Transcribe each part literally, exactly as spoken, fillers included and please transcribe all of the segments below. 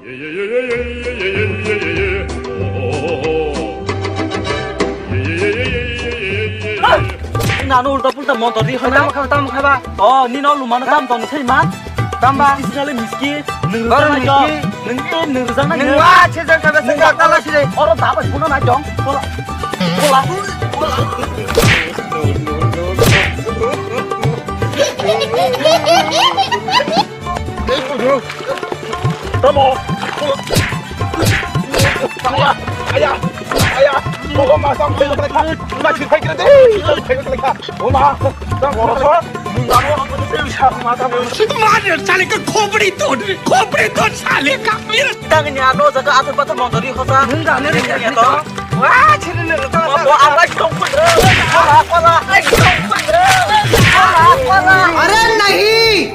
Nano ulta pulta montor di hana. Tam kha, tam kha ba. Oh, nino lumano tam tong sei man. Tam ba. Miski sale miski. Nung Goro rijak na jong. Miski. Nung te nung rijak na Nung jong. Wa che jang ka ba se ka kala sire. Oro da ba puno na jong. Kola. Kola. Tamo. Aya, aya, aya. Oh, ma, sam, phai, phai, phai. Ma, phai, phai, phai. Oh, ma, sam, phai, phai. Mother, sale ka khopri to, khopri to, sale ka. Tangni ano jaga atur patur montor di hosa. Nung da ne ri ya to. Wah, chini nung to. Bo abai tong pun. Kola, kola. Ai tong pun. Kola, kola. Are nahi.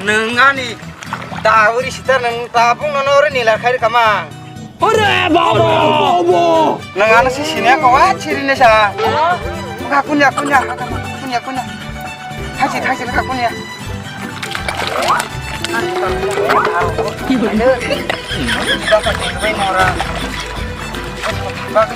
Nung ani da uri sita nung tabung nono uri nila khair kamang. Ore baba, obo. Nang ano si sini ako wa chiri ne sa. Ka kunya, kunya, kunya, kunya. Thaksi, thaksi ka kunya. Ki ba? Ayo. Baka ni bai mora. Baka